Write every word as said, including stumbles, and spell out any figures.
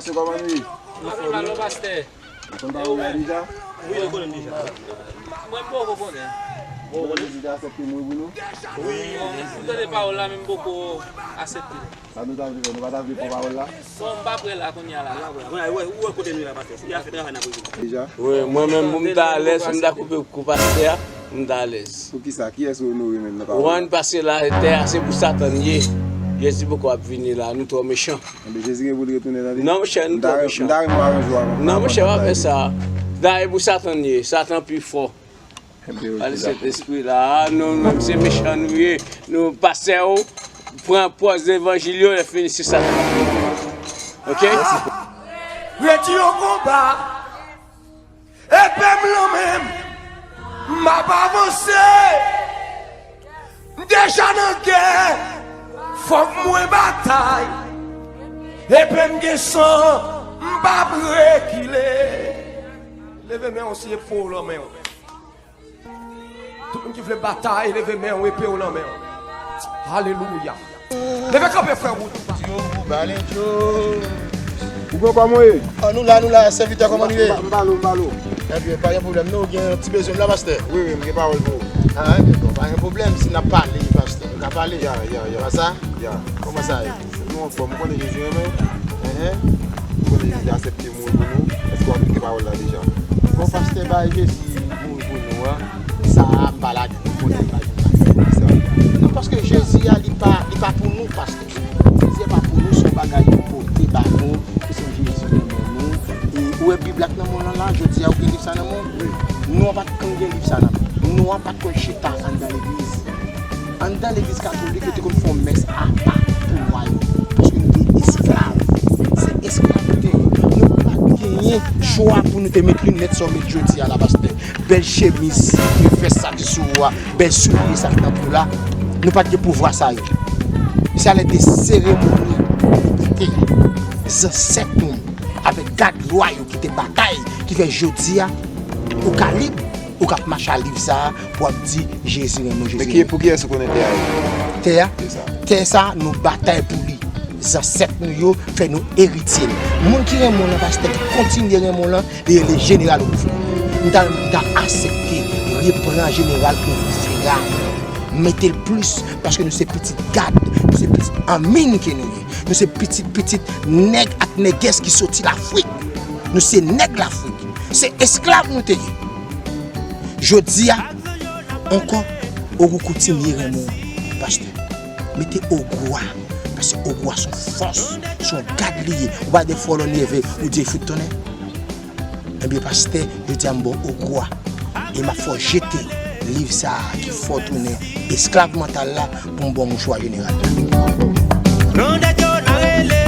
Kòman nou ye? Anpil malè, pastè. Ou konn pawòl la deja? Wi, nou konnen l deja. Mwen, m poko konnen. Ou konnen deja aksepte mouri pou nou? Wi, m tande pawòl la, men m poko aksepte l. Sa nou ta vle fè? Nou pa ta vle pran pawòl la? Bon, m pa prè la, kounye a la. Ou wè, ou wè kote nou ye la, pastè. Se pou y a fè travay nan prizon. Deja? Wi, mwen menm, pou m ta alèz, pou m ta koupe kou pastè a, m ta alèz. Poukisa? Kiyès ou onore menm nan pawòl la? Ou konprann, pase la, tè a se pou Satan l ye. Jezi poko ap vini la, nou twò mechan. Enben, Jezi gen pou l retounen, tande. Non, monchè, nou twò mechan. M ta renmen w aranje w avan. Non, monchè, pa fè sa. Dayè pou Satan l ye, Satan pi fò. Enben, ok, dakò. Pale Sentespri la, nou menm se mechan nou ye. Nou pastè yo pran pòz levanjil yo, lè fini se Satan. Ok? Redi yon konba. Epe m lan men m, m ap avanse. M deja nan gè, fòk mwen batay. Epe m gen san, m p ap rekile. Leve men w si epe w lan men w. Tout moun ki vle batay, leve men w, epe w lan men w. Alelouya. Leve kanpe, frè Wood. Dyo, Balencho. Ou pran kòman w ye? Ah, nou la, nou la, sèvitè, kòman nou ye? M pa lo, m pa lo. Ebyen, pa gen pwoblèm, non, gen ti bezwen m la, pastè. Wi, wi, m gen pawòl pou ou. Ah, ebyen, bon, pa gen pwoblèm, si n ap pale, pastè, nou ka pale. Ya, ya, ya. Pa sa? Ya. Kòman sa ye? Nou anfòm, ou konnen Jezi renmen w. Enhen. Ou konnen Jezi aksepte mouri pou nou. Èske w aplike pawòl la deja? Bon, pastè, bay Jezi mouri pou nou an, sa a, m pa lage, m konnen m pa gen bagay pou sa. Non, paske Jezi a, li pa, li pa pou nou, pastè. Jezi a pa pou nou, se yon bagay yo pote ba nou, ke se Jezi renmen nou. E ou wè Bib la k nan men w lan la, jodi a, ou gen liv sa nan men w? Wi. Nou an pa t konn gen liv sa nan men nou. Nou an pa t konn chita anndan legliz. Anndan legliz katolik, yo te konn fè yon mès apa pou nwa yo. Paske nou te esklav. Se esklav nou te ye. Nou pa t genyen chwa pou nou te met linèt sa w met jodi a la, pastè. Bèl chemiz, bèl vès sa ki sou ou a, bèl soulye sa ki nan pye w la. Nou pa t gen pouvwa sa yo. Se a lèd de seremoni nou te te ye. Zansèt nou, avèk gad lwa yo ki te batay, ki fè jodi a, ou ka lib, ou ka ap mache a liv sa a pou ap di, Jezi renmen w, Jezi renmen w. Men ki, pou kiyès ou konnen tè a ye? Tè a? Se sa. Tè sa, nou batay pou li. Zansèt nou yo fè nou eritye l. Moun ki renmen w lan, pastè, ki kontinye renmen w lan, li rele Jeneral Wouflè. M ta, m ta aksepte repran Jeneral Wouflè a. Mete l plis, paske nou se pitit gad, nou se pitit anmin ke nou ye. Nou se pitit, pitit nèg ak nègès ki soti Lafrik. Nou se nèg Lafrik. Se esklav nou te ye. Jodi a, ankò, Ogou kontinye renmen w, pastè. Mete Ogou a, paske Ogou a se yon fòs, se yon gad li ye. Ou pa de fò lè w nève, ou di fout tonnè. Ebyen, pastè, jodi a m ba w Ogou a. E m ap fè w jete liv sa a ki fè w tounen esklav mantal la pou m ba w mouchwa jeneral la. Non, dèt yo n a rele,